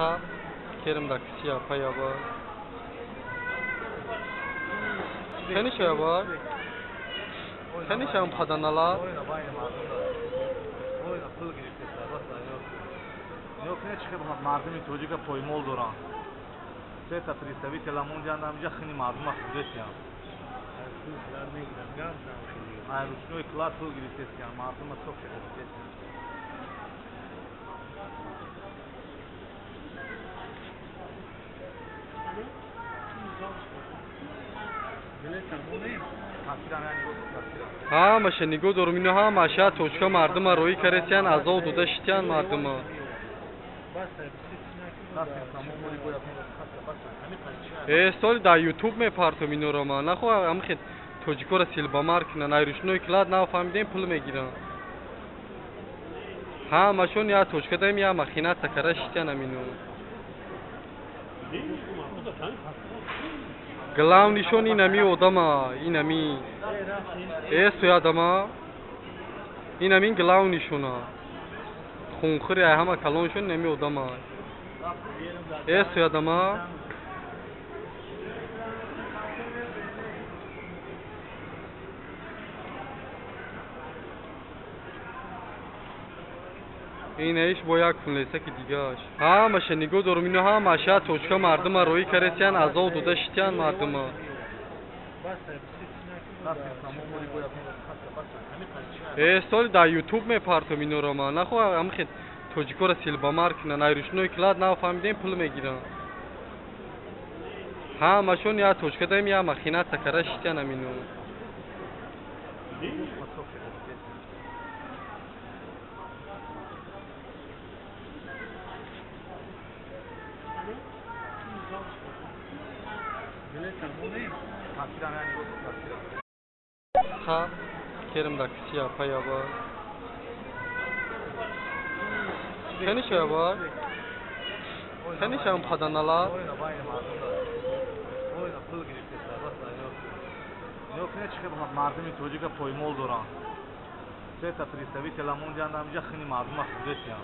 Ха керм да кисия паяба. Кани шаяба? Кани шаям паданала? Мардуми тоҷика поймол доранд. Сета представителя монҷанд ҳамҷа хини мардума худесиян. Ай ручной клад пул гирифтесиян, мардума сок гирифтесиян. Ҳамаша нигоҳ дорум, ино ҳамаша точка мардума роӣ каресиян, азоб дода шитян мардума. Э, соли дар ютуб мепартом инора ман. Нахоҳ ҳамхе тоҷикоро силбамар кунанд. Ай ручной клад нафаҳмидем, пул мегиранд. Ҳамашон я точка даем, я махина такара шитян амино. Главнишон инами одама, инами. Э, суя одама. Инамин главнишона. Хунхӯри ай ҳама калоншон инами одама. Э, суя одама. Инаиш бо як кунлесаки дигааш. Ҳамаша нигоҳ дорум, ино ҳамаша точка мардума роӣ каресиян, азоб дода шитян мардума. Э, соли дар ютуб мепартом инора ман. Нахоҳ ҳамхе тоҷикоро силбамар кунанд. Ай ручной клад нафаҳмидем, пул мегиранд. Ҳамашон я точка даем, я махина такара шитян амино. Ха керм да кисия паяба. Кани шаяба? Кани шаям паданала? Мардуми тоҷика поймол доранд. Сета представителя монҷанд ҳамҷа хини мардума худесиян.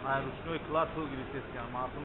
Ай ручной клад пул гирифтесиян мардум.